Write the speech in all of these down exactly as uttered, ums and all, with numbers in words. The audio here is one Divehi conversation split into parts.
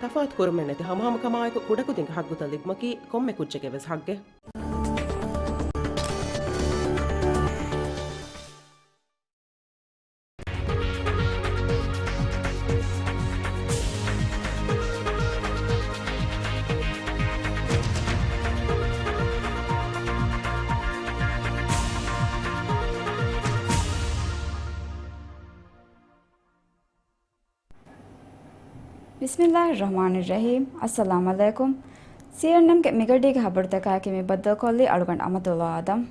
ތަފާތު ކުރުމެއް ނެތި ހަމަހަމަކަމާއެކު ކުޑަކުދިންގެ ހައްގުތައް ލިބުމަކީ ކޮންމެ ކުއްޖެއްގެ ވެސް ހައްގެއް. ބިސްމިއްލާހިއްރަޙްމާނިއްރަޙީމް. އައްސަލާމް ޢަލައިކުމް. ސީއެންއެމްގެ މިގަޑީގެ ހަބަރުތަކާއެކީ މި ބައްދަލުކޮށްލީ އަޅުގަނޑު އަމަދުﷲ އާދަމް.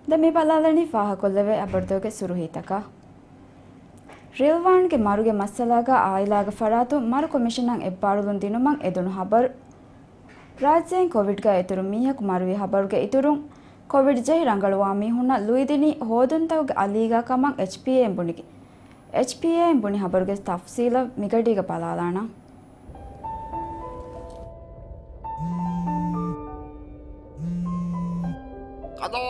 ދެން މި ބަލާލަނީ ފާހަގަކޮށްލެވޭ ހަބަރުތަކުގެ ސުރުހީތަކާ. ރިލްވާންގެ މަރުގެ މައްސަލާގާ އާއިލާގެ ފަރާތުން މަރު ކޮމިޝަނަށް އެއްބާރުލުން ދިނުމަށް އެދުނު ހަބަރު. ރާއްޖޭން ކޮވިޑްގަ އިތުރު މީހަކު މަރުވި ހަބަރުގެ އިތުރުން، ކޮވިޑް ޖެހި ރަނގަޅުވާ މީހުންނަށް ލުއިދިނީ ހޯދުންތަކުގެ އަލީގާ ކަމަށް އެޗްޕީއޭއިން ބުނި، އެޗްޕީއޭއިން ބުނި ހަބަރުގެ ތަފްސީލަށް މިގަޑީގަ ބަލާލާނަން. ކަލޯ،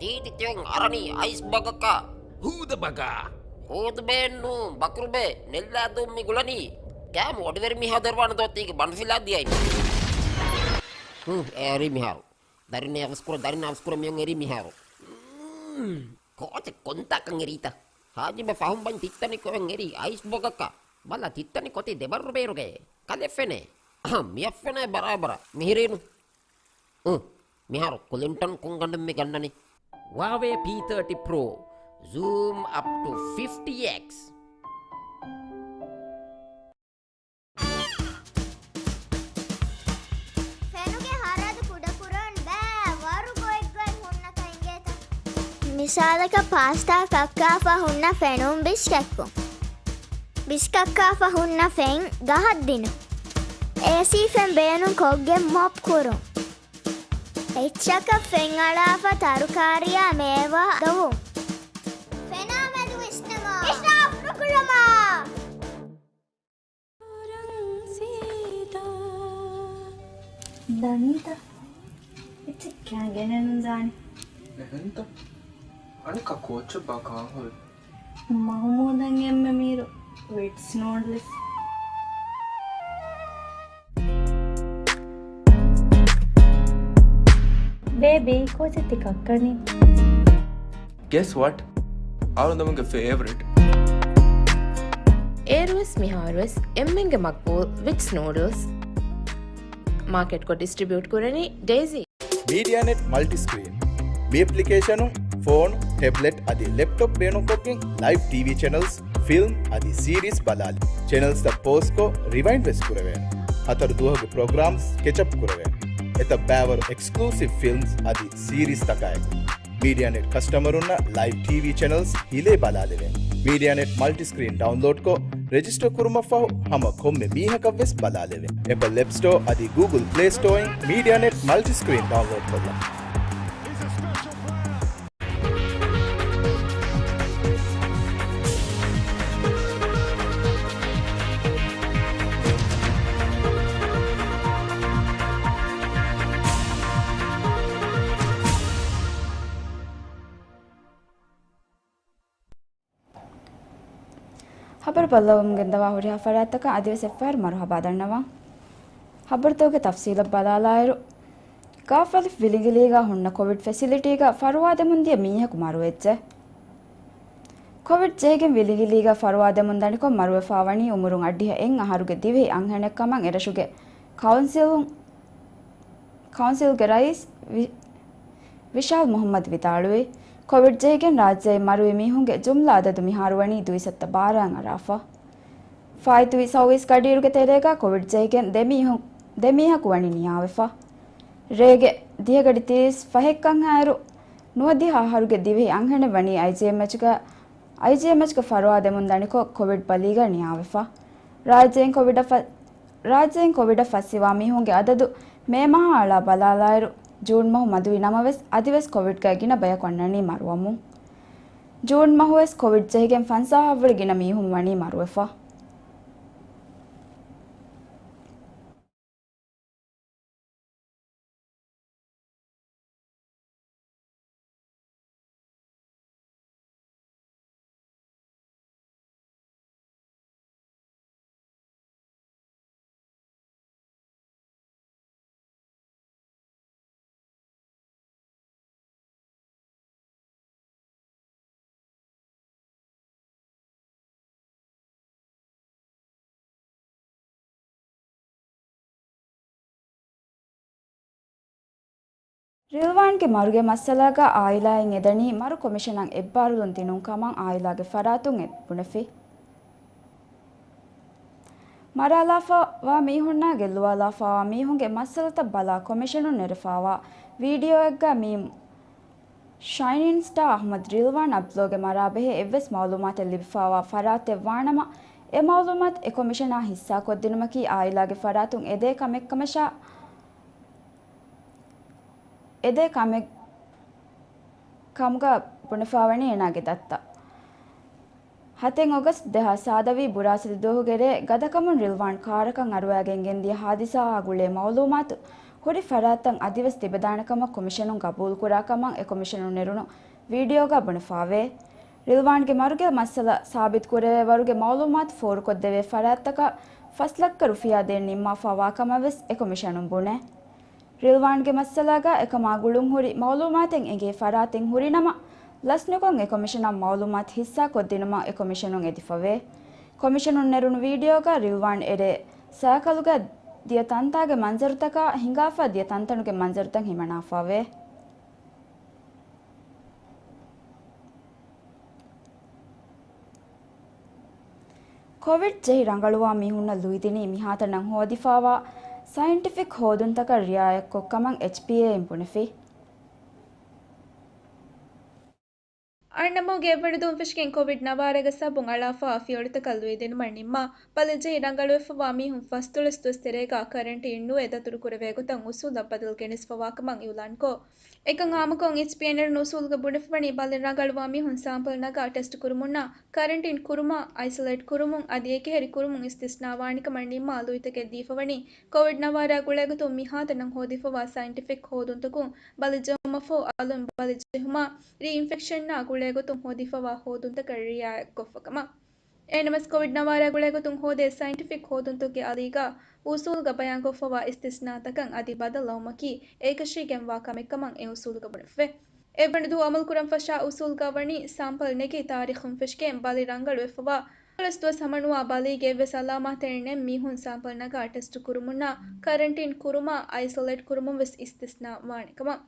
ދީދި ތިއޮން އަރަނީ އައިސް ބަގަކަށް. ހޫދަ ބަގާ. ހޫދުބޭއެއްނޫ، ބަކުރުބޭ، ނެއްލާދޫން މި ގުޅަނީ. ކާމު އޮޑިވެރި މީހާ ދެރުވާނެ ދޯ ތީގެ ބަނޑުފިލާ ދިޔައި. ހު، އެ އެރީ މިހާރު. ދަރިން އަވަސްކުރ، ދަރިން އަވަސްކުރ މިއޮން އެރީ މިހާރު. މް، ކޯޗެއް ކޮންތާކަން އެރީތަ؟ ހާޖިބަ ފަހުން ބަން ތިއްތަނި ކޮއެން އެރީ އައިސް ބޮގަކަށް. ބަލަ ތިއްތަނި ކޮތި ދެބައްރު ބޭރުގައޭ. ކަލެ ފެނޭ. އަހަ، މިއަށް ފެނޭ ބަރާބަރަށް. މިހިރީނު. އު، މިހާރު ކުލިންޓަން ކޮން ގަނޑެއް މި ގަންނަނީ؟ ހުވާވޭ ޕީ ތާޓީ ޕްރޯ، ޒޫމް އަޕް ޓު ފިފްޓީ އެކްސް. ފެނުގެ ހަރަދު ކުޑަކުރަން ބައި ވަރު ގޮތްގޮތް ހުންނަ ކަން އިނގޭތަ؟ މިސާލަކަށް ޕާސްޓާ ކައްކާފަ ހުންނަ ފެނުން ބިސްކައްކުން. ބިސްކައްކާފަ ހުންނަ ފެން ގަހަށް ދިނުން. އޭސީ ފެން ބޭނުން ކޮށްގެން މޮޕް ކުރުން. އެއްޗަކަށް ފެން އަޅާފަ ތަރުކާރިއާ މޭވާ ދޮވުން. ފެނާ މެދު ވިސްނަމާ. އިސްރާފް ނުކުރަމާ. ދަނީތަ؟ އެއްޗެއް ކާ ގެނެއްނު ދާނެ. އެހެންތަ؟ އަނެއްކާ ކޯއްޗެއްބާ ކާން ހުރީ؟ މަހުމޫދަށް އެންމެ މީރު ވިޓްސް ނޫޑްލްސް. ބޭބީ، ކޯޗެއް ތި ކައްކަނީ؟ Guess what? އަޅުގަނޑުގެ ފޭވަރިޓް. އޭރުވެސް މިހާރުވެސް އެންމެންގެ މަގްބޫލް ވިޓްސް ނޫޑްލްސް. މާކެޓްކޮށް ޑިސްޓްރިބިއުޓް ކުރަނީ ޑޭޒީ. މީޑިއާނެޓް މަލްޓިސްކްރީން. މި އެޕްލިކޭޝަނުން ފޯނު، ޓެބްލެޓް އަދި ލެޕްޓޮޕް ބޭނުންކޮށްގެން ލައިވް ޓީވީ ޗެނަލްސް، ފިލްމް އަދި ސީރީސް ބަލާލި. ޗެނަލްސްތައް ޕޯސްކޮށް ރިވައިންޑް ވެސް ކުރެވޭނެ. ހަތަރު ދުވަހުގެ ޕްރޮގްރާމްސް ކެޗަޕް ކުރެވޭނެ. އެތައް ބައިވަރު އެކްސްކްލޫސިވް ފިލްމްސް އަދި ސީރީސްތަކާއެކު. މީޑިއާނެޓް ކަސްޓަމަރުންނަށް ލައިވް ޓީވީ ޗެނަލްސް ހިލޭ ބަލާލެވޭނެ. މީޑިއާނެޓް މަލްޓިސްކްރީން ޑައުންލޯޑްކޮށް، ރެޖިސްޓަރ ކުރުމަށްފަހު ހަމަ ކޮންމެ މީހަކަށްވެސް ބަލާލެވޭނެ. އެޕަލް އެޕް ސްޓޯ އަދި ގޫގުލް ޕްލޭ ސްޓޯއިން މީޑިއާނެޓް މަލްޓިސްކްރީން ޑައުންލޯޑް ކޮށްލަން. ހަބަރު ބައްލަވަމުން ގެންދަވާ ހުރިހާ ފަރާތްތަކަށް އަދިވެސް އެއްފަހަރު މަރުހަބާ ދަންނަވަން. ހަބަރުތަކުގެ ތަފްސީލަށް ބަލާލާއިރު، ގާފަލިފް ވިލިގިލީގަ ހުންނަ ކޮވިޑް ފެސިލިޓީގަ ފަރުވާދެމުން ދިޔަ މީހަކު މަރުވެއްޖެ. ކޮވިޑް ޖެހިގެން ވިލިގިލީގަ ފަރުވާދެމުން ދަނިކޮށް މަރުވެފާ ވަނީ އުމުރުން އަށްޑިހަ އެއް އަހަރުގެ ދިވެހި އަންހެނެއް ކަމަށް އެރަށުގެ ކައުންސިލުން ކައުންސިލްގެ ރައީސް ވި-، ވިޝާލް މުހައްމަދު ވިދާޅުވި، ކޮވިޑް ޖެހިގެން ރާއްޖެއިން މަރުވި މީހުންގެ ޖުމްލަ އަދަދު މިހާރު ވަނީ ދުއިސައްތަ ބާރައަށް އަރާފަ. ފާއިތުވި ސައުވީސް ގަޑިއިރުގެ ތެރޭގަ ކޮވިޑް ޖެހިގެން ދެ މީހު-، ދެ މީހަކު ވަނީ ނިޔާވެފަ. ރޭގެ ދިހަ ގަޑި ތިރީސް ފަހެއްކަން އައިރު، ނުވަދިހަ އަހަރުގެ ދިވެހި އަންހެނެއް ވަނީ އައިޖީއެމްއެޗްގަ، އައިޖީއެމްއެޗްގަ ފަރުވާ ދެމުން ދަނިކޮށް ކޮވިޑް ބަލީގަ ނިޔާވެފަ. ރާއްޖެއިން ކޮވިޑަށް ފަ-، ރާއްޖެއިން ކޮވިޑަށް ފައްސިވާ މީހުންގެ އަދަދު މޭ މަހާ އަޅާ ބަލާލާއިރު، ޖޫން މަހު މަދުވި ނަމަވެސް، އަދިވެސް ކޮވިޑްގައި ގިނަ ބަޔަކު އަންނަނީ މަރުވަމުން. ޖޫން މަހުވެސް ކޮވިޑް ޖެހިގެން ފަންސާހަށްވުރެ ގިނަ މީހުން ވަނީ މަރުވެފަ. ރިލްވާންގެ މަރުގެ މައްސަލާގަ އާއިލާއިން އެދަނީ މަރު ކޮމިޝަނަށް އެއްބާރުލުން ދިނުން ކަމަށް އާއިލާގެ ފަރާތުން އެ ބުނެފި. މަރާލާފަވާ މީހުންނާ ގެއްލުވާލާފަވާ މީހުންގެ މައްސަލަތައް ބަލާ ކޮމިޝަނުން ނެރެފަވާ ވީޑިއޯއެއްގަ މީ ޝައިނިން ސްޓާ އަޙްމަދު ރިލްވާން އަބްދުލްގެ މަރާބެހޭ އެއްވެސް މައުލޫމާތެއް ލިބިފަވާ ފަރާތެއް ވާނަމަ، އެ މައުލޫމާތު އެ ކޮމިޝަނާ ހިއްސާކޮށްދިނުމަކީ އާއިލާގެ ފަރާތުން އެދޭ ކަމެއްކަމަށާ، އެދޭ ކަމެއް ކަމުގަ ބުނެފަވަނީ އޭނާގެ ދައްތަ. ހަތެއް އޮގަސްޓް ދެހާސް ސާދަވީ ބުރާސް ދުވަހުގެ ރޭ ގަދަކަމުން ރިލްވާން ކާރަކަށް އަރުވައިގެން ގެންދިޔަ ހާދިސާއާ ގުޅޭ މައުލޫމާތު ހުރި ފަރާތްތައް އަދިވެސް ތިބެދާނެ ކަމަށް ކޮމިޝަނުން ގަބޫލުކުރާ ކަމަށް އެ ކޮމިޝަނުން ނެރުނު ވީޑިއޯގަ ބުނެފަވޭ. ރިލްވާންގެ މަރުގެ މައްސަލަ ސާބިތުކުރެވޭ ވަރުގެ މައުލޫމާތު ފޯރުކޮށްދެވޭ ފަރާތްތަކަށް ފަސް ލައްކަ ރުފިޔާ ދޭން ނިންމާފަ ވާ ކަމަށް ވެސް އެ ކޮމިޝަނުން ބުނޭ. ރިލްވާންގެ މައްސަލާގަ އެކަމާ ގުޅުންހުރި މައުލޫމާތެއް އެނގޭ ފަރާތެއް ހުރިނަމަ، ލަސްނުކޮށް އެ ކޮމިޝަނަށް މައުލޫމާތު ހިއްސާ ކޮށްދިނުމަށް އެ ކޮމިޝަނުން އެދިފަވޭ. ކޮމިޝަނުން ނެރުނު ވީޑިއޯގަ ރިލްވާން އެރޭ ސައިކަލުގަ ދިޔަ ތަންތާގެ މަންޒަރުތަކާ ހިނގާފަ ދިޔަ ތަންތަނުގެ މަންޒަރުތައް ހިމަނާފަވޭ. ކޮވިޑް ޖެހި ރަނގަޅުވާ މީހުންނަށް ލުއިދިނީ މިހާތަނަށް ހޯދިފަވާ ސައިންޓިފިކް ހޯދުންތަކަށް ރިއާޔަތްކޮށްކަމަށް އެޗްޕީއޭއިން ބުނެފި. އަންނަމުގެ އެއްވަނަ ދުވަހުން ފެށިގެން ކޮވިޑް ނަވާރަގެ ސަބަބުން އަޅާފަވާ ފިޔަވަޅުތަކަށް ލުއިދިނުމަށް ނިންމާ، ބަލި ޖެހި ރަނގަޅުވެފަވާ މީހުން ފަސްދޮޅަސް ދުވަސް ތެރޭގަ ކަރަންޓީން ނުވެ ދަތުރުކުރެވޭ ގޮތަށް އުސޫލަށް ބަދަލު ގެނެސްފަވާ ކަމަށް އިއުލާންކޮށް، އެކަން ހާމަކޮށް އެޗްޕީއޭ ނެރުނު އުސޫލުގަ ބުނެފަވަނީ ބަލިން ރަނގަޅުވާ މީހުން ސާމްޕަލް ނަގާ ޓެސްޓް ކުރުމުންނާ، ކަރަންޓީން ކުރުމާ، އައިސޮލޭޓް ކުރުމުން އަދި އެކަހެރި ކުރުމުން އިސްތިސްނާވާނެ ކަމަށް ނިންމާ ލުއިތަކެއް ދީފަވަނީ، ކޮވިޑް ނަވާރާ ގުޅޭގޮތުން މިހާތަނަށް ހޯދިފަވާ ސައިންޓިފިކް ހޯދުންތަކުން ބަލި ޖެހުމަށްފަހު އަލުން ބަލި ޖެހުމާ، ރީ އިންފެކްޝަންއާ ގުޅޭގޮތުން ހޯދިފަވާ ހޯދުންތަކަށް ރިއާޔަތްކޮށްފަ ކަމަށް. އެހެންނަމަވެސް ކޮވިޑް ނަވާރާ ގުޅޭގޮތުން ހޯދޭ ސައިންޓިފިކް ހޯދުންތަކުގެ އަލީގަ އުސޫލުގަ ބަޔާންކޮށްފަވާ އިސްތިސްނާތަކަށް އަދި ބަދަލު ލައުމަކީ އެކަށީގެންވާ ކަމެއްކަމަށް އެ އުސޫލުގަ ބުނެފަވޭ. އެއްވަނަ ދުވަހު އަމަލުކުރަން ފަށާ އުސޫލުގަ ވަނީ ސާމްޕަލް ނެގި ތާރީޚުން ފެށިގެން ބަލި ރަނގަޅުވެފަވާ ސަތޭކަ ދުވަސް ހަމަނުވާ ބަލީގެ އެއްވެސް އަލާމާތެއް ނެތް މީހުން ސާމްޕަލް ނަގާ ޓެސްޓް ކުރުމުންނާ ކަރަންޓީން ކުރުމާ އައިސޮލޭޓް ކުރުމުން ވެސް އިސްތިސްނާ ވާނެ ކަމަށް.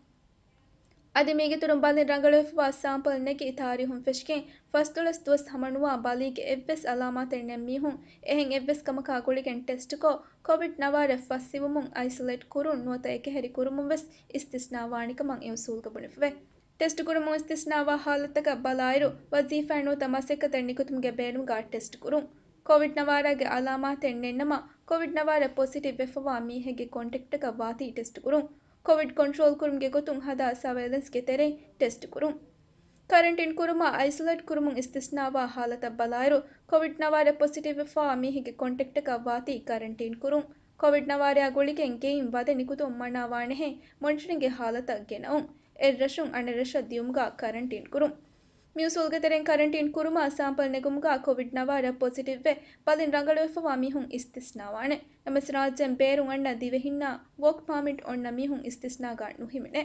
އަދި މީގެ އިތުރުން ބަލިން ރަނގަޅުވެފަވާ ސާމްޕަލް ނެގި ތާރީހުން ފެށިގެން ފަސްދޮޅަސް ދުވަސް ހަމަނުވާ ބަލީގެ އެއްވެސް އަލާމާތެއް ނެތް މީހުން އެހެން އެއްވެސް ކަމަކާ ގުޅިގެން ޓެސްޓްކޮށް، ކޮވިޑް ނަވާރަ ފަސް އިވުމުން އައިސޮލޭޓް ކުރުން ނުވަތަ އެކަހެރި ކުރުމުން ވެސް އިސްތިސްނާ ވާނެ ކަމަށް އެ އުސޫލުގަ ބުނެފަވޭ. ޓެސްޓް ކުރުމުން އިސްތިސްނާވާ ހާލަތަކަށް ބަލާއިރު، ވަޒީފާއެއް ނުވަތަ މަސައްކަތެއް ނިކުތުމުގެ ބޭނުމުގަ ޓެސްޓް ކުރުން. ކޮވިޑް ނަވާރާގެ އަލާމާތެއް ނެތްނަމަ، ކޮވިޑް ނަވާރަ ޕޮޒިޓިވް ވެފަވާ މީހެއްގެ ކޮންޓެކްޓަކަށް ވާތީ ޓެސްޓް ކުރުން. ކޮވިޑް ކޮންޓްރޯލް ކުރުމުގެ ގޮތުން ހަދާ ސަވައިލެންސްގެ ތެރެއިން ޓެސްޓް ކުރުން. ކަރަންޓީން ކުރުމާ އައިސޮލޭޓް ކުރުމުން އިސްތިސްނާވާ ހާލަތަށް ބަލާއިރު، ކޮވިޑް ނަވާރަ ޕޮޒިޓިވް ވެފަވާ މީހެއްގެ ކޮންޓެކްޓަކަށް ވާތީ ކަރަންޓީން ކުރުން. ކޮވިޑް ނަވާރަޔާ ގުޅިގެން ގެއިން ވަދެ ނިކުތުން މަނާވާނެހެން މޮނިޓަރިންގގެ ހާލަތަށް ގެނައުން. އެއްރަށުން އަނެއްރަށަށް ދިޔުމުގަ ކަރަންޓީން ކުރުން. މި އުސޫލުގެ ތެރެއިން ކަރަންޓީން ކުރުމާ ސާމްޕަލް ނެގުމުގަ ކޮވިޑް ނަވާރަ ޕޮޒިޓިވްވެ، ބަލިން ރަނގަޅުވެފަވާ މީހުން އިސްތިސްނާވާނެ. ނަމަވެސް ރާއްޖޭން ބޭރުން އަންނަ ދިވެހިންނާ ވޯކް ޕާމިޓް އޮންނަ މީހުން އިސްތިސްނާގަ ނުހިމެނޭ.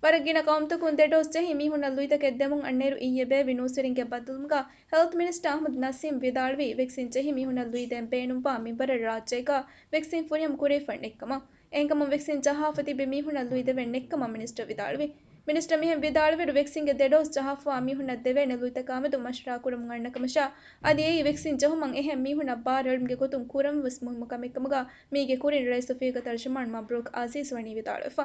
ވަރަށް ގިނަ ޤައުމުތަކުން ދެ ޑޯޒް ޖެހި މީހުންނަށް ލުއިތަކެއް ދެމުން އަންނައިރު އިއްޔެ ބޭއްވި ނޫސްވެރިންގެ ބައްދަލުވުމުގަ ހެލްތް މިނިސްޓަރ އަޙްމަދު ނަސީމް ވިދާޅުވީ، ވެކްސިން ޖެހި މީހުންނަށް ލުއިދޭން ބޭނުންވާ މިންވަރަށް ރާއްޖޭގަ ވެކްސިން ފުރިހަމަ ކުރެވިފަ ނެތްކަމަށް. އެހެންކަމުން ވެކްސިން ޖަހާފަ ތިބި މީހުންނަށް ލުއިދެވެން ނެތްކަމަށް މިނިސްޓަރ ވިދާޅުވި. މިނިސްޓަރ މިހެން ވިދާޅުވިއިރު، ވެކްސިންގެ ދެ ޑޯޒް ޖަހާފަވާ މީހުންނަށް ދެވޭނެ ލުއިތަކާމެދު މަޝްވަރާ ކުރަމުން އަންނަ ކަމަށާ، އަދި އެއީ ވެކްސިން ޖެހުމަށް އެހެން މީހުންނަށް ބާރުއެޅުމުގެ ގޮތުން ކުރަން ވެސް މުހިއްމު ކަމެއްކަމުގަ، މީގެ ކުރިން ރައީސް ރަފީގު ތަރްޖަމާން މަބްރޫކް އަޒީޒް ވަނީ ވިދާޅުވެފަ.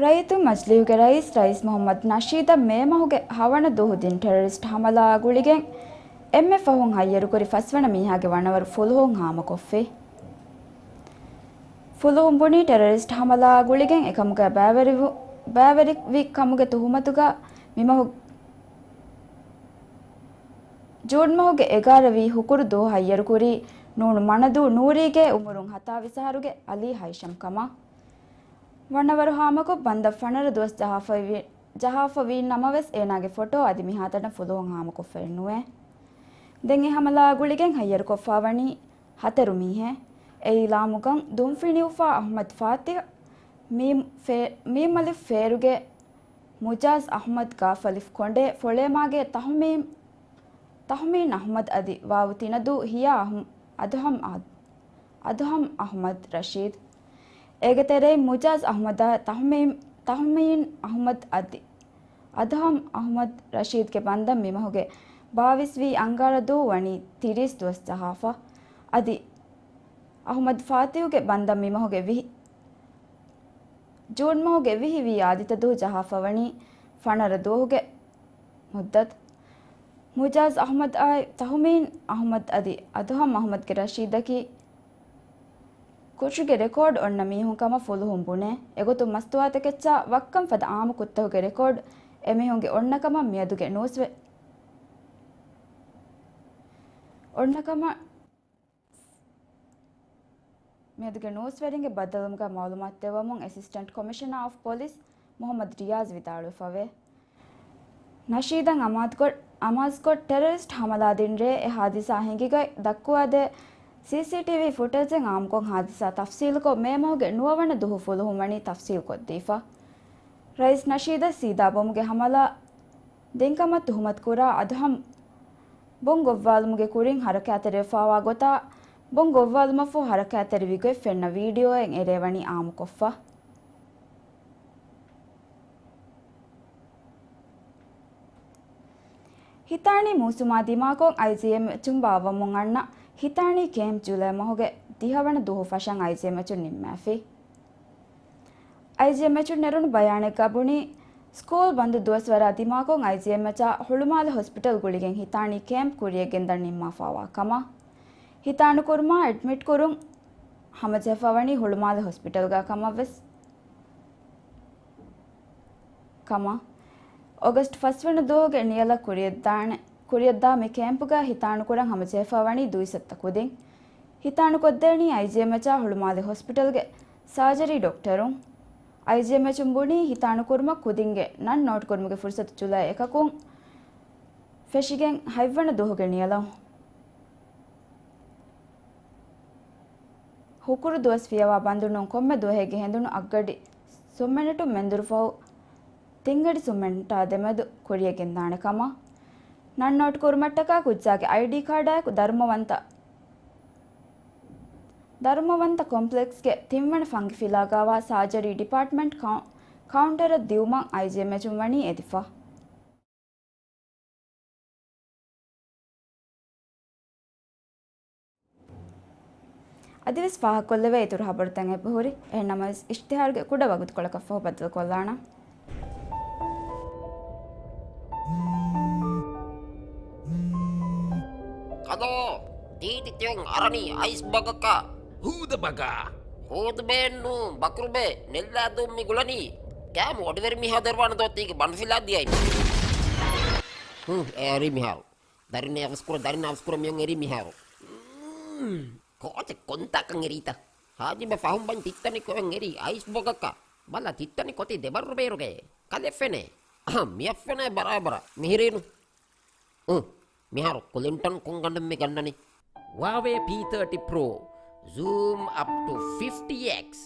ރައްޔިތުން މަޖިލީހުގެ ރައީސް، ރައީސް މުހައްމަދު ނަޝީދަށް މޭ މަހުގެ ހަވަނަ ދުވަހު ދިން ޓެރަރިސްޓް ހަމަލާއާ ގުޅިގެން އެންމެ ފަހުން ހައްޔަރުކުރި ފަސްވަނަ މީހާގެ ވަނަވަރު ފުލުހުން ހާމަކޮށްފި. ފުލުހުން ބުނީ ޓެރަރިސްޓް ހަމަލާއާ ގުޅިގެން އެކަމުގަ ބައިވެރިވު-، ބައިވެރިވި ކަމުގެ ތުހުމަތުގަ މިމަހު ޖޫން މަހުގެ އެގާރަ ވީ ހުކުރު ދުވަހު ހައްޔަރުކުރީ ނޫނު މަނަދޫ ނޫރީގެ އުމުރުން ހަތާވީސް އަހަރުގެ އަލީ ހައިޝަމް ކަމަށް. ވަނަވަރު ހާމަކޮށް ބަންދަށް ފަނަރަ ދުވަސް ޖަހާފައިވި-، ޖަހާފަ ވީ ނަމަވެސް، އޭނާގެ ފޮޓޯ އަދި މިހާތަނަށް ފުލުހުން ހާމަކޮށްފައެއް ނުވޭ. ދެން އެ ހަމަލާއާ ގުޅިގެން ހައްޔަރުކޮށްފަވަނީ ހަތަރު މީހެއް. އެއީ ލާމުގަން ދުންފިނިއުފާ އަޙްމަދު ފާތިޙް، މީމް ފޭ-، މީމް އަލިފް ފޭރުގެ މުޖާޒް އަޙްމަދު، ގާފް އަލިފް ކޮނޑޭ ފޮޅޭމާގެ ތަހުމީން، ތަހުމީން އަޙްމަދު އަދި ވާވު ތިނަދޫ ހިޔާ އަޙް-، އަދުހަމް އާ-، އަދުހަމް އަޙްމަދު ރަޝީދު. އޭގެ ތެރެއިން މުޖާޒް އަޙްމަދާއި ތަހުމީން، ތަހުމީން އަޙްމަދު އަދި އަދުހަމް އަޙްމަދު ރަޝީދުގެ ބަންދަން މިމަހުގެ ބާވީސް ވީ އަންގާރަ ދުވަހު ވަނީ ތިރީސް ދުވަސް ޖަހާފަ. އަދި އަޙްމަދު ފާތިހުގެ ބަންދަން މިމަހުގެ ވިހި، ޖޫން މަހުގެ ވިހި ވީ އާދިތަ ދުވަހު ޖަހާފަ ވަނީ ފަނަރަ ދުވަހުގެ މުއްދަތު. މުޖާޒް އަޙްމަދާއި ތަހުމީން އަޙްމަދު އަދި އަދުހަމް އަޙްމަދުގެ ރަޝީދަކީ ކުށުގެ ރެކޯޑް އޮންނަ މީހުން ކަމަށް ފުލުހުން ބުނޭ. އެގޮތުން މަސްތުވާތަކެއްޗާ ވައްކަން ފަދަ އާއްމު ކުށްތަކުގެ ރެކޯޑް އެމީހުންގެ އޮންނަ ކަމަށް މިއަދުގެ ނޫސްވެ-، އޮންނަ ކަމަށް މިއަދުގެ ނޫސްވެރިންގެ ބައްދަލުވުމުގަ މައުލޫމާތު ދެއްވަމުން އެސިސްޓެންޓް ކޮމިޝަނަރ އޮފް ޕޮލިސް މުޙައްމަދު ރިޔާޒް ވިދާޅުވެފަވޭ. ނަޝީދަށް އަމާޒުކޮށް، އަމާޒުކޮށް ޓެރަރިސްޓް ހަމަލާދިން ރޭ އެ ހާދިސާ ހިނގިގޮތް ދައްކުވާދޭ ސީސީޓީވީ ފުޓެޖެއް އާއްމުކޮށް ހާދިސާ ތަފްސީލުކޮށް، މޭ މަހުގެ ނުވަވަނަ ދުވަހު ފުލުހުން ވަނީ ތަފްސީލުކޮށްދީފަ. ރައީސް ނަޝީދަށް ސީދާ ބޮމުގެ ހަމަލާ ދިންކަމަށް ތުހުމަތުކުރާ އަދުހަމް ބޮން ގޮއްވާލުމުގެ ކުރިން ހަރަކާތްތެރިވެފައިވާ ގޮތާ، ބޮން ގޮއްވާލުމަށްފަހު ހަރަކާތްތެރިވި ގޮތް ފެންނަ ވީޑިއޯއެއް އެރޭ ވަނީ އާއްމުކޮށްފަ. ހިތާނީ މޫސުމާ ދިމާކޮށް އައިޖީއެމްއެޗުން ބާއްވަމުން އަންނަ ހިތާނީ ކޭމްޕް ޖުލައި މަހުގެ ދިހަވަނަ ދުވަހު ފަށަން އައިޖީއެމްއެޗުން ނިންމާފި. އައިޖީއެމްއެޗުން ނެރުނު ބަޔާނެއްގަ ބުނީ، ސްކޫލް ބަންދު ދުވަސްވަރާ ދިމާކޮށް އައިޖީއެމްއެޗާ ހުޅުމާލެ ހޮސްޕިޓަލް ގުޅިގެން ހިތާނީ ކޭމްޕް ކުރިޔަށް ގެންދަން ނިންމާފައިވާ ކަމަށް، ހިތާނުކުރުމާ އެޑްމިޓް ކުރުން ހަމަޖެހިފަ ވަނީ ހުޅުމާލެ ހޮސްޕިޓަލްގަ ކަމަށްވެސް، ކަމަށް. އޮގަސްޓް ފަސްވަނަ ދުވަހުގެ ނިޔަލަށް ކުރިޔަށްދާނެ، ކުރިޔަށްދާ މި ކޭމްޕުގަ ހިތާނުކުރަން ހަމަޖެހިފަ ވަނީ ދުއިސައްތަ ކުދިން. ހިތާނުކޮށްދޭނީ އައިޖީއެމްއެޗާ ހުޅުމާލެ ހޮސްޕިޓަލްގެ ސާޖަރީ ޑޮކްޓަރުން. އައިޖީއެމްއެޗުން ބުނީ ހިތާނުކުރުމަށް ކުދިންގެ ނަން ނޯޓްކުރުމުގެ ފުރުސަތު ޖުލައި އެކަކުން ފެށިގެން ހަތްވަނަ ދުވަހުގެ ނިޔަލަށް ހުކުރު ދުވަސް ފިޔަވާ ބަންދު ނޫން ކޮންމެ ދުވަހެއްގެ ހެނދުނު އަށްގަޑި ސުންމިނެޓުން މެންދުރު ފަހު ތިންގަޑި ސުންމިނެޓާ ދެމެދު ކުރިޔަށް ގެންދާނެ ކަމަށް، ނަން ނޯޓް ކުރުމަށްޓަކާ ކުއްޖާގެ އައިޑީ ކާޑާއެކު ދަރުމަވަންތަ، ދަރުމަވަންތަ ކޮމްޕްލެކްސްގެ ތިންވަނަ ފަންގި ފިލާގައިވާ ސާޖަރީ ޑިޕާޓްމަންޓް ކައު-، ކައުންޓަރަށް ދިއުމަށް އައިޖީއެމްއެޗުން ވަނީ އެދިފަ. އަދިވެސް ފާހަގަކޮށްލެވޭ އިތުރު ހަބަރުތައް އެބަހުރި. އެހެންނަމަވެސް، އިޝްތިހާރުގެ ކުޑަ ވަގުތުކޮޅަކަށްފަހު ބައްދަލުކޮށްލާނަން. ކަލޯ، ތީތި ތިޔަން އަރަނީ އައިސް ބަގަކަށް. ހޫދަ ބަގާ. ހޫދުބޭންނު ބަކުރުބޭ ނެއްލާދޫން މި ގުޅަނީ. ކާމު އޮޑިވެރި މިހާ ދޮރުވާނެ ދޯ ތީގެ ބަނޑުފިލާ ދިޔައިން. ހު، އެ އެރީ މިހާރު. ދަރިން އަވަސްކުރ، ދަރިން އަވަސްކުރ މިޔަން އެރީ މިހާރު. މް، ކޯޗެ ކޮންތާކަން އެރީތަ؟ ހާޖިބެ ފަހުން ބަން ތިއްތަނި ކޮއެން އެރީ އައިސް ބަގަކަށް. ބަލަ ތިއްތަނި ކޮތި ދެބައްރު ބޭރުގައޭ. ކަލެ ފެނޭ. އަހަ، މިއަށް ފެނޭ ބަރާބަރަށް. މިހިރީނު. އު، މިހާރު ކުލިންޓަން ކޮން ގަނޑެއް މި ގަންނަނީ؟ ވާވޭ ޕީ ތާޓީ ޕްރޯ. ޒޫމް އަޕް ޓު ފިފްޓީ އެކްސް.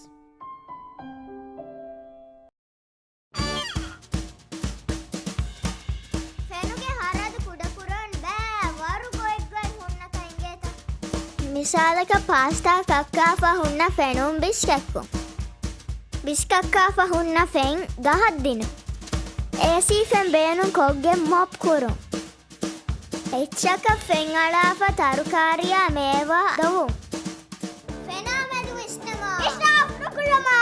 ފެނުގެ ހަރަދު ކުޑަކުރަން ބައި ވަރު ގޮތްގޮތް ހުންނަ ކަން އިނގޭތަ؟ މިސާލަކަށް ޕާސްތާ ކައްކާފަ ހުންނަ ފެނުން ބިސް ކައްކުން. ބިސް ކައްކާފަ ހުންނަ ފެން ގަހަށް ދިނުން. އޭސީ ފެން ބޭނުން ކޮށްގެން މޮޕް ކުރުން. އެއްޗަކަށް ފެން އަޅާފަ ތަރުކާރިއާ މޭވާ ދޮވުން. ފެނާ މެދު ވިސްނަމާ. އިސްރާފް ނުކުރަމާ.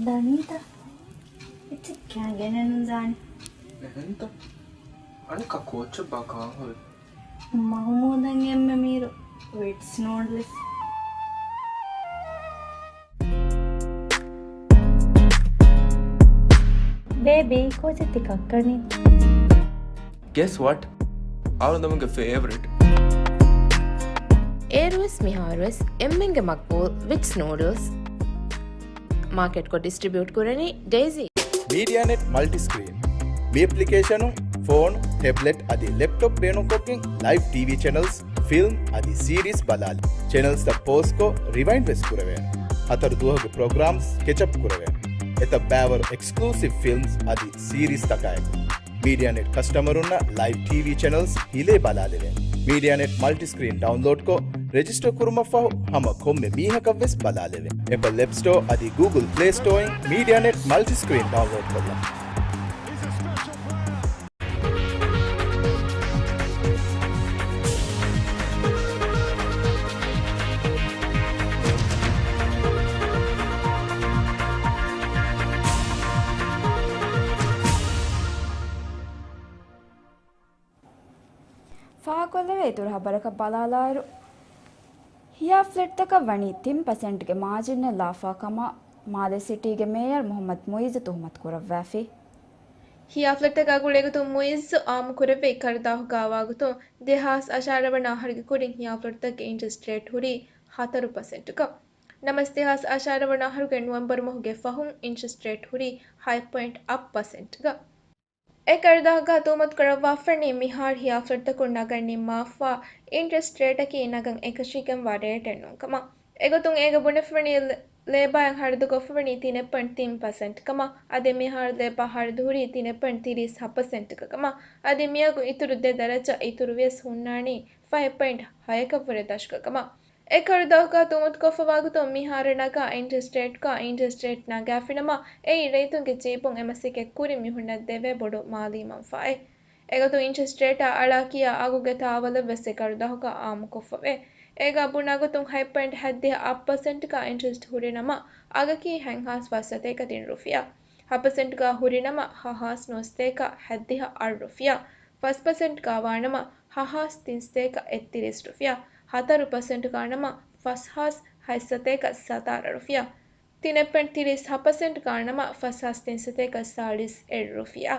ދަނީތަ؟ އެއްޗެއް ކާ ގެނެއްނު ދާނެ. އެހެންތަ؟ އަނެއްކާ ކޯޗެއް ބާ ކާހޮލް. މަހުމޫދަށް އެންމެ މީރު ވިޓްސް ނޫޑްލްސް. ބޭބީ، ކޯޗެއް ތި ކައްކަނީ؟ Guess what? އަޅުގަނޑުމެންގެ ފޭވަރިޓް. އޭރުވެސް މިހާރުވެސް އެންމެންގެ މަގްބޫލް ވިޓްސް ނޫޑްލްސް. މާކެޓްކޮށް ޑިސްޓްރިބިއުޓް ކުރަނީ ޑެއިޒީ. މީޑިއާނެޓް މަލްޓި ސްކްރީން. މި އެޕްލިކޭޝަނުން ފޯނު، ޓެބްލެޓް އަދި ލެޕްޓޮޕް ބޭނުންކޮށްގެން ލައިވް ޓީވީ ޗެނަލްސް، ފިލްމް އަދި ސީރީސް ބަލާލި. ޗެނަލްސްތައް ޕޯޒްކޮށް ރިވައިންޑް ވެސް ކުރެވޭނެ. ހަތަރު ދުވަހުގެ ޕްރޮގްރާމްސް ކެޗަޕް ކުރެވޭނެ. އެތައް ބައިވަރު އެކްސްކްލޫސިވް ފިލްމްސް އަދި ސީރީސްތަކާއެކު. މީޑިއާނެޓް ކަސްޓަމަރުންނަށް ލައިވް ޓީވީ ޗެނަލްސް ހިލޭ ބަލާލެވޭ. މީޑިއާނެޓް މަލްޓިސްކްރީން ޑައުންލޯޑްކޮށް، ރެޖިސްޓަރ ކުރުމަށްފަހު ހަމަ ކޮންމެ މީހަކަށްވެސް ބަލާލެވޭ. އެޕަލް އެޕް ސްޓޯ އަދި ގޫގުލް ޕްލޭ ސްޓޯއިން މީޑިއާނެޓް މަލްޓިސްކްރީން ޑައުންލޯޑްކޮށްލަން. ފާހަގަކޮށްލެވޭ އިތުރު ހަބަރަކަށް ބަލާލާއިރު، ހިޔާ ފްލެޓްތަކަށް ވަނީ ތިން ޕަސެންޓްގެ މާޖިންއެއް ލާފާ ކަމަށް މާލެ ސިޓީގެ މޭޔަރ މުހައްމަދު މުއިއްޒު ތުހުމަތު ކުރައްވާފި. ހިޔާ ފްލެޓްތަކާ ގުޅޭގޮތުން މުއިއްޒު އާއްމުކުރެއްވި ކަރުދާހުގާ ވާގޮތުން، ދެހާސް އަށާރަ ވަނަ އަހަރުގެ ކުރިން ހިޔާ ފްލެޓްތަކުގެ އިންޓްރެސްޓް ރޭޓް ހުރީ ހަތަރު ޕަސެންޓުގަ. ނަމަވެސް ދެހާސް އަށާރަ ވަނަ އަހަރުގެ ނޮވެމްބަރު މަހުގެ ފަހުން އިންޓްރެސްޓް ރޭޓް ހުރީ ހަތް ޕޮއިންޓް އަށް ޕަސެންޓްގަ. އެ ކަރުދާހުގާ ތުހުމަތު ކުރައްވާފަވަނީ މިހާރު ހިޔާ ފްލެޓްތަކުން ނަގަން ނިންމާފަ އިންޓްރެސްޓް ރޭޓަކީ ނަގަން އެކަށީގެންވާ ރޭޓެއް ނޫން ކަމަށް. އެގޮތުން އޭގަ ބުނެފަވަނީ ލޭ-، ލޭބާއިން ހަރަދުކޮށްފަވަނީ ތިނެއް ޕޮއިންޓް ތިން ޕަސެންޓް ކަމަށް، އަދި މިހާރު ލޭބާ ހަރަދު ހުރީ ތިނެއް ޕޮއިންޓް ތިރީސް ހަ ޕަސެންޓްގަ ކަމަށް، އަދި މިއަގު އިތުރު ދެ ދަރަޖަ އިތުރުވިޔަސް ހުންނާނީ ފަހެއް ޕޮއިންޓް ހައަކަށްވުރެ ދަށުގަ ކަމަށް. އެ ކަރުދާހުގާ ތުހުމަތުކޮށްފަވާގޮތުން މިހާރު ނަގާ އިންޓްރެސްޓް ރޭޓްގަ އިންޓްރެސްޓް ރޭޓް ނަގާފިނަމަ، އެއީ ރައްޔިތުންގެ ޖީބުން އެމަސައްކަތް ކުރި މީހުންނަށް ދެވޭ ބޮޑު މާލީ މަންފާއެއް. އެގޮތުން އިންޓްރެސްޓް ރޭޓާ އަޅާ ކިޔާ އަގުގެ ތާވަލެއްވެސް އެ ކަރުދާހުގާ އާއްމުކޮށްފަވޭ. އޭގާ ބުނާގޮތުން ހަތް ޕޮއިންޓް ހައްދިހަ އަށް ޕަސެންޓްގަ އިންޓްރެސްޓް ހުރިނަމަ، އަގަކީ ހަތްހާސް ފަސްސަތޭކަ ތިން ރުފިޔާ. ހަ ޕަސެންޓްގަ ހުރިނަމަ، ހަހާސް ނުވަސަތޭކަ ހައްދިހަ އަށް ރުފިޔާ. ފަސް ޕަސެންޓްގަ ވާނަމަ، ހަހާސް ތިންސަތޭކަ އެއްތިރީސް ރުފިޔާ. ހަތަރު ޕަސެންޓްގަ ނަމަ، ފަސްހާސް ހަތްސަތޭކަ ސަތާރަ ރުފިޔާ. ތިނެއް ޕޮއިންޓް ތިރީސް ހަ ޕަސެންޓްގަ ނަމަ، ފަސްހާސް ތިންސަތޭކަ ސާޅީސް އެއް ރުފިޔާ.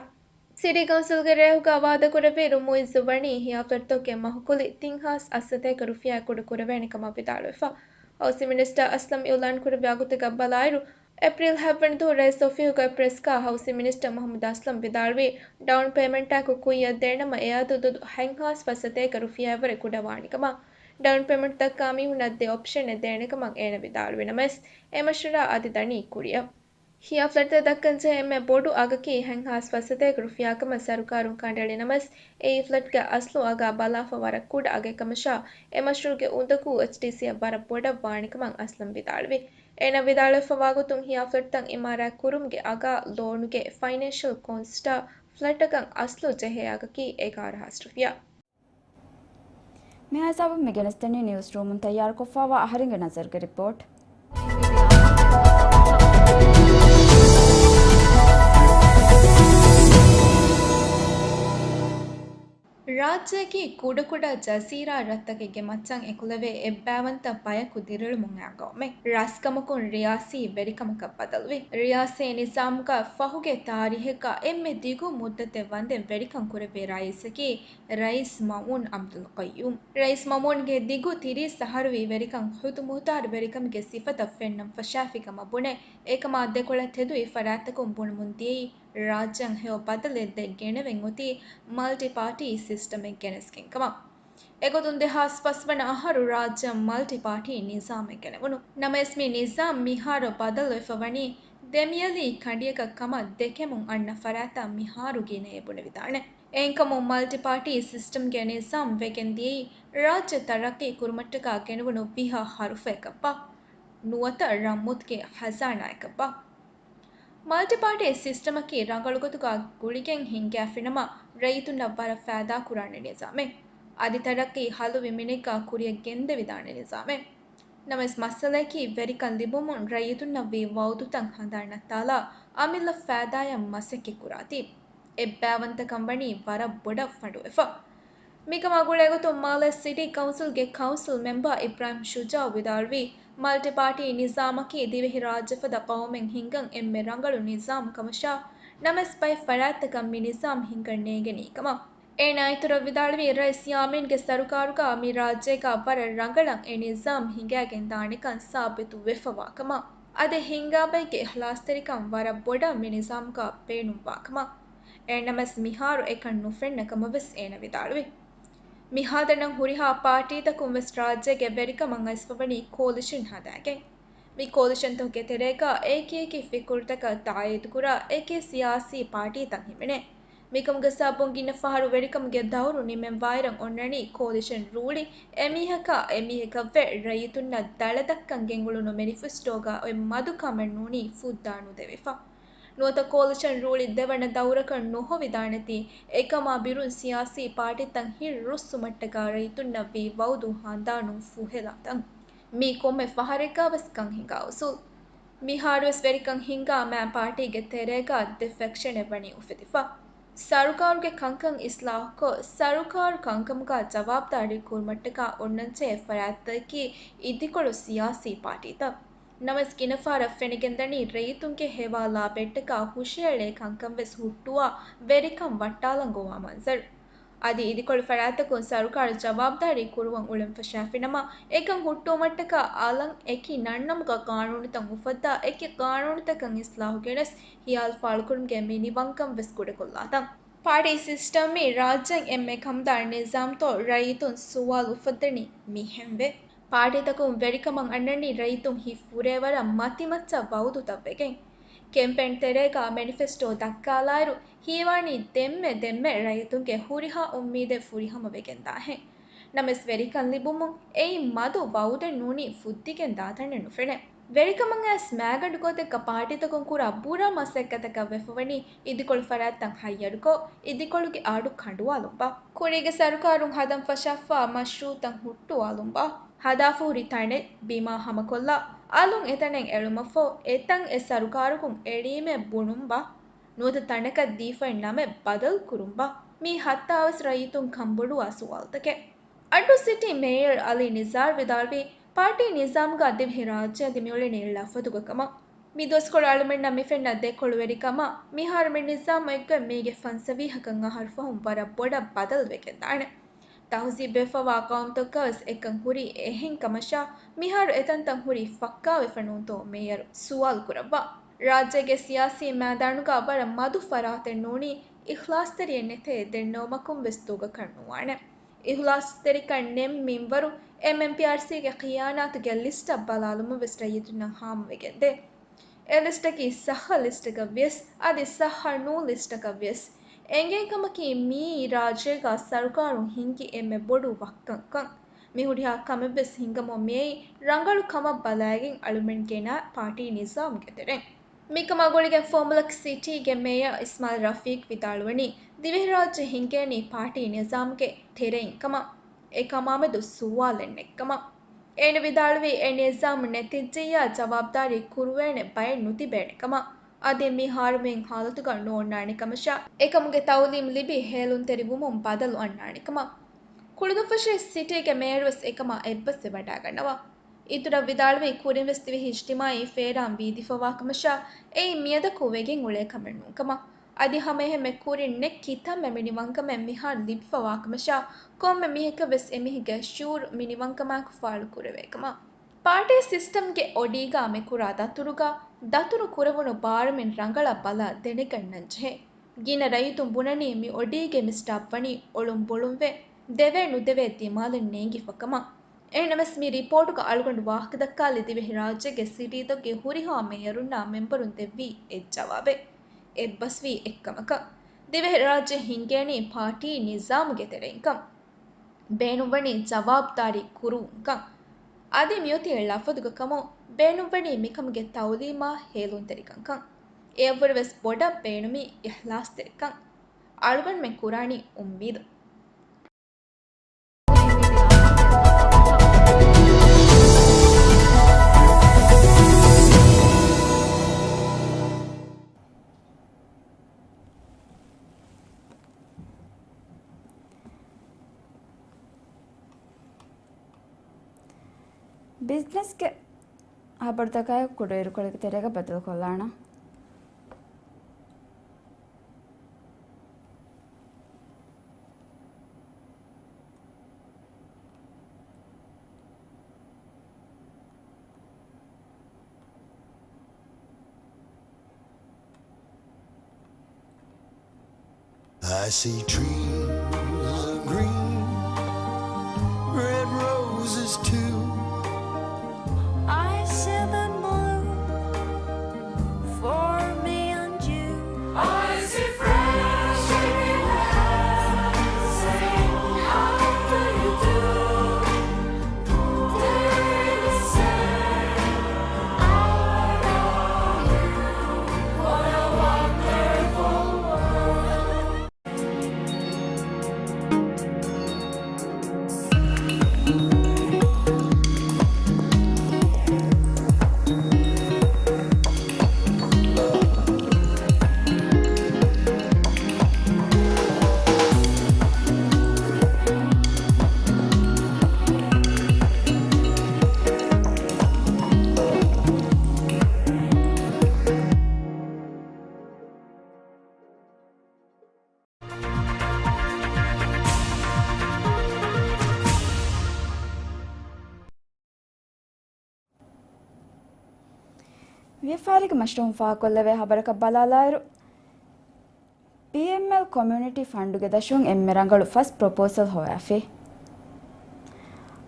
ސިޓީ ކައުންސިލްގެ ރޭހުގަ ވާދަކުރެއްވިއިރު، މުއިއްޒު ވަނީ ހިޔާ ފްލެޓްތަކުގެ މަހުކުލި ތިން ހާސް އަށް ސަތޭކަ ރުފިޔާއަށް ކުޑަކުރެވޭނެ ކަމަށް ވިދާޅުވެފަ. ހައުސިން މިނިސްޓަރ އަސްލަމް އިއުލާން ކުރެއްވި ވާގޮތަކަށް ބަލާއިރު، އޭޕްރީލް ހަތްވަނަ ދުވަހު ރައީސް އޮފީހުގައި ޕްރެސްގަ ހައުސިން މިނިސްޓަރ މުހައްމަދު އަސްލަމް ވިދާޅުވީ، ޑައުން ޕޭމަންޓާއެކު ކުއްޔަށް ދޭނަމަ، އެ އަދަދު ހަތްހާސް ފަސް ސަތޭކަ ރުފިޔާއަށްވުރެ ކުޑަވާނެ ކަމަށް. ޑައުން ޕޭމަންޓް ދައްކާ މީހުންނަށް ދެ އޮޕްޝަނެއް ދޭނެ ކަމަށް އޭނަ ވިދާޅުވި ނަމަވެސް، އެ މަޝްވަރާ އަދި ދަނީ ކުރިއަށް. ހިޔާ ފްލެޓްތައް ދައްކަންޖެހޭ އެންމެ ބޮޑު އަގަކީ ހަތްހާސް ފަސް ސަތޭކަ ރުފިޔާކަމަށް ސަރުކާރުން ކަނޑައެޅި ނަމަވެސް، އެއީ ފްލެޓްގެ އަސްލު އަގާ ބަލާފަ ވަރަށް ކުޑަ އަގެއް ކަމަށާ، އެ މަޝްރޫޢުގެ އުނދަގޫ އެޗްޑީސީއަށް ވަރަށް ބޮޑަށް ވާނެ ކަމަށް އަސްލަމް ވިދާޅުވި. އޭނަ ވިދާޅުވެފަވާގޮތުން، ހިޔާ ފްލެޓްތައް އިމާރާތް ކުރުމުގެ އަގާ ލޯނުގެ ފައިނޭންޝަލް ކޯސްޓާ ފްލެޓަކަށް އަސްލު ޖެހޭ އަގަކީ އެގާރަ ހާސް ރުފިޔާ. މިހާ ހިސާބުން މި ގެނެސްދެނީ ނިއުސް ރޫމުން ތައްޔާރުކޮށްފަވާ އަހަރެންގެ ނަޒަރުގެ ރިޕޯޓް. ރާއްޖެއަކީ ކުޑަކުޑަ ޖަޒީރާ ރަށްތަކެއްގެ މައްޗަށް އެކުލެވޭ އެއްބައިވަންތަ ބަޔަކު ދިރިއުޅެމުން އަންގަވަމެއް. ރަސްކަމަކުން ރިޔާސީ ވެރިކަމަކަށް ބަދަލުވި. ރިޔާސީ ނިޒާމުގަ ފަހުގެ ތާރީހެއްގަ އެންމެ ދިގު މުއްދަތެއް ވަންދެން ވެރިކަން ކުރެއްވި ރައީސަކީ ރައީސް މައުމޫން އަބްދުލް ޤައްޔޫމް. ރައީސް މައުމޫންގެ ދިގު ތިރީސް އަހަރުވީ ވެރިކަން ޚުދުމުހުތާރު ވެރިކަމުގެ ސިފަތައް ފެންނަން ފަށާފި ކަމަށް ބުނެ، އެކަމާ ދެކޮޅަށް ތެދުވި ފަރާތްތަކުން ބުނުމުން ދިޔައީ، ރާއްޖެއަށް ހެޔޮ ބަދަލެއް ދޭން ގެނެވެން އޮތީ މަލްޓި ޕާޓީ ސިސްޓަމެއް ގެނެސްގެން ކަމަށް. އެގޮތުން ދެހާސް ފަސް ވަނަ އަހަރު ރާއްޖެއަށް މަލްޓި ޕާޓީ ނިޒާމެއް ގެނެވުނު. ނަމަވެސް މި ނިޒާމް މިހާރު ބަދަލުވެފަ ވަނީ ދެމިޔަލީ ކަނޑިއަކަށް ކަމަށް ދެކެމުން އަންނަ ފަރާތްތައް މިހާރު ގިނައޭ ބުނެވިދާނެ. އެހެންކަމުން މަލްޓި ޕާޓީ ސިސްޓަމްގެ ނިޒާމް ވެގެން ދިޔައީ ރާއްޖެ ތަރައްޤީ ކުރުމަށްޓަކާ ގެނެވުނު ބިހަށް ހަރުފަޔަކަށްބާ ނުވަތަ ރަށްމުތުގެ ޚަޒާނާއަކަށްބާ. މަލްޓި ޕާޓީ ސިސްޓަމަކީ ރަނގަޅުގޮތުގަ ގުޅިގެން ހިންގާފިނަމަ، ރައްޔިތުންނަށް ވަރަށް ފައިދާކުރާނެ ނިޒާމެއް. އަދި ތަރައްޤީ ހަލުވި މިނެއްގަ ކުރިއަށް ގެންދެވިދާނެ ނިޒާމެއް. ނަމަވެސް މައްސަލައަކީ ވެރިކަން ލިބުމުން ރައްޔިތުންނަށް ވީ ވައުދުތައް ހަނދާން ނައްތާލާ އަމިއްލަ ފައިދާއަށް މަސައްކަތް ކުރާތީ، އެއްބައިވަންތަކަން ވަނީ ވަރަށް ބޮޑަށް ފަނޑުވެފަ. މިކަމާ ގުޅޭގޮތުން މާލެ ސިޓީ ކައުންސިލްގެ ކައުންސިލް މެމްބަރ އިބްރާހިމް ޝުޖާއު ވިދާޅުވީ، މަލްޓި ޕާޓީ ނިޒާމަކީ ދިވެހި ރާއްޖެފަދަ ޤައުމެއް ހިންގަން އެންމެ ރަނގަޅު ނިޒާމް ކަމަށާ، ނަމަވެސް ބައެއް ފަރާތްތަކަށް މި ނިޒާމް ހިންގަން ނޭނގެނީ ކަމަށް. އޭނާ އިތުރަށް ވިދާޅުވީ، ރައީސް ޔާމީންގެ ސަރުކާރުގަ މި ރާއްޖޭގަ ވަރަށް ރަނގަޅަށް އެ ނިޒާމް ހިނގައިގެން ދާނެކަން ސާބިތު ވެފަވާ ކަމަށް. އަދި ހިންގާބައެއްގެ އިޚްލާޞްތެރިކަން ވަރަށް ބޮޑަށް މި ނިޒާމްގަ ބޭނުންވާ ކަމަށް. އެހެންނަމަވެސް މިހާރު އެކަން ނުފެންނަ ކަމަށް ވެސް އޭނަ ވިދާޅުވި. މިހާތަނަށް ހުރިހާ ޕާޓީތަކުން ވެސް ރާއްޖޭގެ ވެރިކަމަށް އައިސްފަވަނީ ކޯލިޝަން ހަދާގެން. މި ކޯލިޝަންތަކުގެ ތެރޭގަ އެކި އެކި ފިކުރުތަކަށް ތާއީދުކުރާ އެކި ސިޔާސީ ޕާޓީތައް ހިމެނޭ. މިކަމުގެ ސަބަބުން ގިނަ ފަހަރު ވެރިކަމުގެ ދައުރު ނިމެން ވާއިރަށް އޮންނަނީ ކޯލިޝަން ރޫޅި އެމީހަކާ އެމީހަކަށްވެ ރައްޔިތުންނަށް ދަޅަދައްކަން ގެންގުޅުނު މެނިފެސްޓޯގަ އޮތް މަދު ކަމެއް ނޫނީ ފުއްދާ ނުދެވިފަ. ނުވަތަ ކޯލިޝަން ރޫޅި ދެވަނަ ދައުރަކަށް ނުހޮވިދާނެތީ، އެކަމާ ބިރުން ސިޔާސީ ޕާޓީތައް ހިތް ރުއްސުމަށްޓަކާ ރައްޔިތުންނަށް ވީ ވައުދު ހަނދާނުން ފުހެލާތަން. މީ ކޮންމެ ފަހަރެއްގަވެސް ކަން ހިނގާ އުސޫލް. މިހާރުވެސް ވެރިކަން ހިންގާ މާ ޕާޓީގެ ތެރޭގަ ދެ ފެކްޝަނެއް ވަނީ އުފެދިފަ. ސަރުކާރުގެ ކަންކަން އިސްލާހުކޮށް، ސަރުކާރު ކަންކަމުގަ ޖަވާބުދާރީ ކުރުމަށްޓަކާ އޮންނަންޖެހޭ ފަރާތްތަކަކީ އިދިކޮޅު ސިޔާސީ ޕާޓީތައް. ނަމަވެސް ގިނަފަހަރަށް ފެނިގެންދަނީ ރައްޔިތުންގެ ހެވާ ލާބެއްޓަކާ ހުށައެޅޭ ކަންކަންވެސް ހުއްޓުވާ ވެރިކަން ވައްޓާލަން ގޮވާ މަންޒަރު. އަދި އިދިކޮޅު ފަރާތްތަކުން ސަރުކާރު ޖަވާބުދާރީ ކުރުވަން އުޅެން ފަށާފިނަމަ، އެކަން ހުއްޓުވުމަށްޓަކާ އަލަށް އެކި ނަންނަމުގަ ގާނޫނުތައް އުފައްދާ އެކި ގާނޫނުތަކަށް އިސްލާހު ގެނެސް ހިޔާލު ފާޅުކުރުމުގެ މިނިވަންކަން ވެސް ކުޑަކޮށްލާތަން. ޕާޓީ ސިސްޓަމް މީ ރާއްޖޭން އެންމެ ކަމުދާރު ނިޒާމްތޯ ރައްޔިތުން ސުވާލު އުފައްދަނީ މިހެންވެ. ޕާޓީތަކުން ވެރިކަމަށް އަންނަނީ ރައްޔިތުން ހިތް ފުރޭވަރަށް މަތިމައްޗަށް ވައުދުތައް ވެގެން. ކެމްޕޭން ތެރޭގަ މެނިފެސްޓޯ ދައްކާލާއިރު، ހީވާނީ ދެންމެ ދެންމެ ރައްޔިތުންގެ ހުރިހާ އުއްމީދެއް ފުރިހަމަވެގެންދާހެން. ނަމަވެސް ވެރިކަން ލިބުމުން އެއީ މަދު ވައުދެއް ނޫނީ ފުއްދިގެން ދާތަނެއް ނުފެނޭ. ވެރިކަމަށް އައިސް މާގަނޑު ގޮތެއްގަ ޕާޓީތަކުން ކުރާ ބުރަ މަސައްކަތަކަށް ވެފަވަނީ އިދިކޮޅު ފަރާތްތައް ހައްޔަރުކޮށް، އިދިކޮޅުގެ އަޑު ކަނޑުވާލުންބާ. ކުރީގެ ސަރުކާރުން ހަދަން ފަށާފާ މަޝްރޫއުތައް ހުއްޓުވާލުންބާ. ހަދާފަ ހުރި ތަނެއް ބިމާ ހަމަކޮށްލާ، އަލުން އެތަނެއް އެޅުމަށްފަހު، އެތަން އެ ސަރުކާރުގުން އެޅީމޭ ބުނުންބާ. ނުވަތަ ތަނަކަށް ދީފައި ނަމެއް ބަދަލު ކުރުންބާ. މީ ހައްތާވެސް ރައްޔިތުން ކަންބޮޑުވާ ސުވާލުތަކެއް. އައްޑޫ ސިޓީ މޭޔަރ އަލީ ނިޒާރް ވިދާޅުވީ، ޕާޓީ ނިޒާމްގަ ދިވެހި ރާއްޖެ އަދި މިއުޅެނީ ލަފަދުގަ ކަމަށް. މި ދުވަސްކޮޅު އަޅުމެންނަށް މި ފެންނަ ދެކޮޅުވެރިކަމާ، މިހާރު މި ނިޒާމު އެއްގޮތް މީގެ ފަންސަވީހަކަށް އަހަރު ފަހުން ވަރަށް ބޮޑަށް ބަދަލުވެގެންދާނެ. ތަހުޒީބުވެފަވާ ޤައުމުތަކަށްވެސް އެކަން ހުރީ އެހެން ކަމަށާ، މިހާރު އެތަންތަން ހުރީ ފައްކާވެފަ ނޫންތޯ މޭޔަރު ސުވާލު ކުރައްވާ. ރާއްޖޭގެ ސިޔާސީ މައިދާނުގަ ވަރަށް މަދު ފަރާތެއް ނޫނީ އިޚްލާޞްތެރިއެއް ނެތޭ ދެންނެވުމަކުން ވެސް ދޫގަކަށް ނުވާނެ. އިޚްލާޞްތެރިކަން ނެތް މިންވަރު އެމްއެމްޕީއާރްސީގެ ޚިޔާނާތުގެ ލިސްޓަށް ބަލާލުމަށް ވެސް ރައްޔިތުންނަށް ހާމަވެގެންދޭ. އެ ލިސްޓަކީ ޞައްޙަ ލިސްޓަކަށް ވިޔަސް، އަދި ޞައްޙަ ނޫން ލިސްޓަކަށް ވިޔަސް، އެނގޭ ކަމަކީ މިއީ ރާއްޖޭގަ ސަރުކާރުން ހިންގި އެންމެ ބޮޑު ވައްކަންކަން. މި ހުރިހާ ކަމެއްވެސް ހިނގަމުން މިއައީ ރަނގަޅު ކަމަށް ބަލައިގެން އަޅުމެން ގެނައި ޕާޓީ ނިޒާމުގެ ތެރެއިން. މިކަމާ ގުޅިގެން ފޯމުލަކް ސިޓީގެ މޭޔަރ އިސްމާއިލް ރަފީޤް ވިދާޅުވަނީ، ދިވެހިރާއްޖެ ހިންގޭނީ ޕާޓީ ނިޒާމުގެ ތެރެއިން ކަމަށް. އެކަމާމެދު ސުވާލެއް ނެތްކަމަށް. އޭނަ ވިދާޅުވީ، އެ ނިޒާމު ނެތިއްޖިއްޔާ ޖަވާބުދާރީ ކުރުވޭނެ ބައެއް ނުތިބޭނެ ކަމަށް. އަދި މިހާރު މިއިން ހާލަތުގަ ނޯންނާނެ ކަމަށާ، އެކަމުގެ ތައުލީމް ލިބި ހޭލުންތެރިވުމުން ބަދަލު އަންނާނެ ކަމަށް. ކުޅުދުއްފަށޭ ސިޓީގެ މޭޔަރުވެސް އެކަމާ އެއްބަސްވެވަޑައިގަންނަވާ. އިތުރަށް ވިދާޅުވީ، ކުރިންވެސް ދިވެހި އިޖްތިމާޢީ ފޭރާން ވީދިފަވާކަމަށާ، އެއީ މިއަދަކު ވެގެން އުޅޭ ކަމެއް ނޫންކަމަށް. އަދި ހަމައެހެންމެ ކުރިން ނެތް ކިތަންމެ މިނިވަންކަމެއް މިހާރު ލިބިފަވާކަމަށާ، ކޮންމެ މީހަކަށްވެސް އެމީހެއްގެ ޝުޢޫރު މިނިވަންކަމާއެކު ފާޅުކުރެވޭ ކަމަށް. ޕާޓީ ސިސްޓަމްގެ އޮޑީގަ މިކުރާ ދަތުރުގަ، ދަތުރު ކުރެވުނު ބާރުމިން ރަނގަޅަށް ބަލާ ދެނެގަންނަންޖެހޭ. ގިނަ ރައްޔިތުން ބުނަނީ މި އޮޑީގެ މި ސްޓާފް ވަނީ އޮޅުން ބޮޅުންވެ، ދެވޭ ނުދެވޭ ދިމާލެއް ނޭނގިފަ ކަމަށް. އެހެންނަމަވެސް މި ރިޕޯޓުގަ އަޅުގަނޑު ވާހަކަދައްކާލީ ދިވެހިރާއްޖޭގެ ސިޓީތަކުގެ ހުރިހާ މޭޔަރުންނާ މެމްބަރުން ދެއްވީ އެއްޖަވާބެއް. އެއްބަސްވީ އެއްކަމަކަށް. ދިވެހިރާއްޖެ ހިންގޭނީ ޕާޓީ ނިޒާމުގެ ތެރެއިންކަން. ބޭނުންވަނީ ޖަވާބުދާރީ ކުރުވުންކަން. އަދި މިއޮތީ ލަފަދުގަ ކަމުން، ބޭނުންވަނީ މިކަމުގެ ތައުލީމާ ހޭލުންތެރިކަންކަން. އެއަށްވުރެވެސް ބޮޑަށް ބޭނުމީ އިޚްލާޞްތެރިކަން. އަޅުގަނޑުމެން ކުރާނީ އުއްމީދު. ބިޒްނަސްގެ ހަބަރުތަކާއި ކުޑައިރުކޮޅެއްގެ ތެރޭގަ ބައްދަލުކޮށްލާނަން. I see trees of green, red roses too. I see them bloom for me and you. I see fresh ވިޔަފާރީގެ މަޝްރޫޢުން ފާހަގަކޮށްލެވޭ ހަބަރަކަށް ބަލާލާއިރު، ޕީއެމްއެލް ކޮމިއުނިޓީ ފަންޑުގެ ދަށުން އެންމެ ރަނގަޅު ފަސް ޕްރޮޕޯސަލް ހޮވާފި.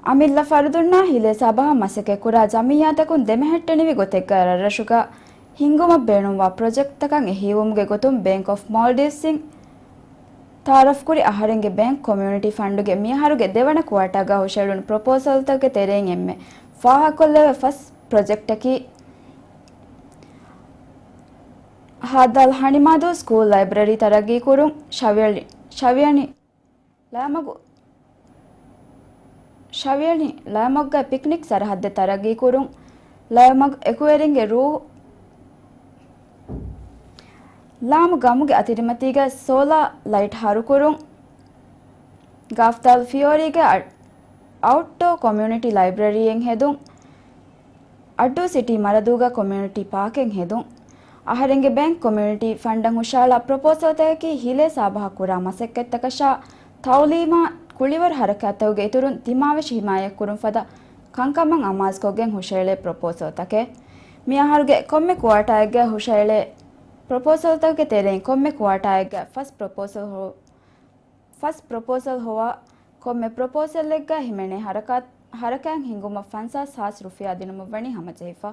އަމިއްލަ ފަރުދުންނާ ހިލޭ ސާބަހަށް މަސައްކަތްކުރާ ޖަމިއްޔާތަކުން ދެމެހެއްޓެނިވި ގޮތެއްގަ ރަށްރަށުގަ ހިންގުމަށް ބޭނުންވާ ޕްރޮޖެކްޓްތަކަށް އެހީވުމުގެ ގޮތުން ބޭންކް އޮފް މޯލްޑިވްސްއިން ތައާރަފްކުރި އަހަރެންގެ ބޭންކް ކޮމިއުނިޓީ ފަންޑުގެ މިއަހަރުގެ ދެވަނަ ކުއާޓާގަ ހުށައެޅުނު ޕްރޮޕޯސަލްތަކުގެ ތެރެއިން އެންމެ ފާހަގަކޮށްލެވޭ ފަސް ޕްރޮޖެކްޓަކީ، ހާއްދާލް ހަނިމާދޫ ސްކޫލް ލައިބްރަރީ ތަރައްގީކުރުން، ޝަވިޔަޅި، ޝަވިޔަނި ލަޔަމަގު، ޝަވިޔަނި ލަޔަމަގުގައި ޕިކްނިކް ސަރަހައްދެއް ތަރައްގީކުރުން، ލަޔަމަގު އެކުވެރިންގެ ރޫހު، ލާމު ގަމުގެ އަތިރިމަތީގައި ސޯލާ ލައިޓް ހަރުކުރުން، ގާފްދާލް ފިޔޯރީގެ އަ-، އައުޓްޑޯ ކޮމިއުނިޓީ ލައިބްރަރީއެއް ހެދުން، އައްޑޫ ސިޓީ މަރަދޫގަ ކޮމިއުނިޓީ ޕާކެއް ހެދުން. އަހަރެންގެ ބޭންކް ކޮމިއުނިޓީ ފަންޑަށް ހުށައަޅާ ޕްރޮޕޯސަލްތަކަކީ ހިލޭ ސާބަހަށް ކުރާ މަސައްކަތްތަކަށާ ތައުލީމާ ކުޅިވަރު ހަރަކާތްތަކުގެ އިތުރުން ދިމާވެށި ހިމާޔަތްކުރުން ފަދަ ކަންކަމަށް އަމާޒުކޮށްގެން ހުށައެޅޭ ޕްރޮޕޯސަލްތަކެއް. މިއަހަރުގެ ކޮންމެ ކުއާޓާއެއްގަ ހުށައެޅޭ ޕްރޮޕޯސަލްތަކުގެ ތެރެއިން ކޮންމެ ކުއާޓާއެއްގަ ފަސް ޕްރޮޕޯސަލް ހޯ-، ފަސް ޕްރޮޕޯސަލް ހޮވާ ކޮންމެ ޕްރޮޕޯސަލްއެއްގަ ހިމެނޭ ހަރަކާތް، ހަރަކާތް ހިންގުމަށް ފަންސާސް ހާސް ރުފިޔާ ދިނުމަށްވަނީ ހަމަޖެހިފަ.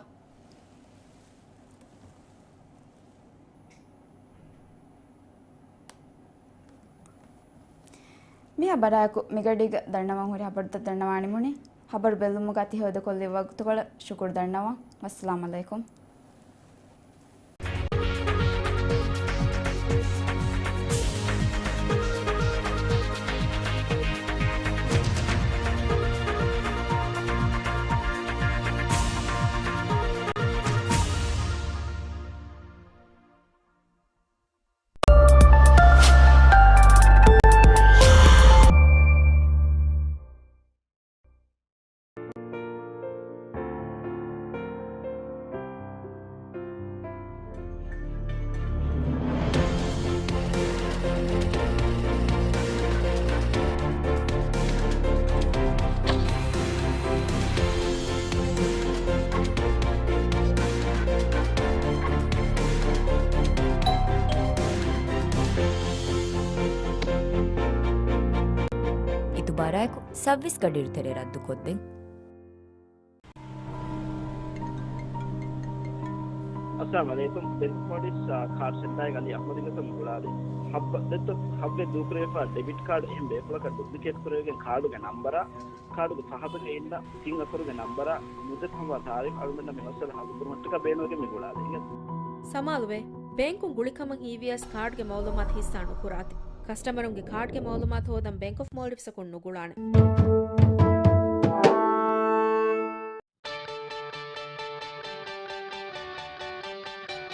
މި ހަބަރާއެކު މިގަޑީގަ ދަންނަވަން ހުރި ހަބަރުތައް ދަންނަވާނެ މުނި. ހަބަރު ބެލުމުގަ ތިހެޔޮ ދެކޮށްލި ވަގުތުކޮޅަށް ޝުކުރު ދަންނަވަން. ވައްސަލާމް އަލައިކުމް. އިތުބާރާއެކު ސައުވީސް ގަޑިއިރު ތެރޭ ރައްދުކޮށްދެން. އައްސަލާމު ޢަލައިކުމް. ބޭންކް މޯލްޑިވްސް، އާ، ކާޑް ސެންޓާއިން އަލީ އަޙްމަދުގެ މި ގުޅާލީ. ހައްވަ ދެއްތޯ ހައްވެ ދޫކުރެވިފާ ޑެބިޓް ކާޑް އެހެން ބޭފުޅަކަށް ޑުޕްލިކޭޓް ކުރެވިގެން ކާޑުގެ ނަންބަރާ، ކާޑުގެ ފަހަތުގެ އިންނަ ތިން އަކުރުގެ ނަންބަރާ މުއްދަތު ހަމަ ތާރީޚް އަޅުގަނޑަށް މި މައްސަލަ ހައްލު ކުރުމަށްޓަކާ ބޭނުންވެގެން މި ގުޅާލީ. ސަމާލުވޭ، ބޭންކުން ގުޅިކަމަށް ހީވިޔަސް ކާޑްގެ މައުލޫމާތު ހިއްސާ ނުކުރާތި. ކަސްޓަމަރުންގެ ކާޑްގެ މައުލޫމާތު ހޯދަން ބޭންކް އޮފް މޯލްޑިވްސްއަކުން ނުގުޅާނެ.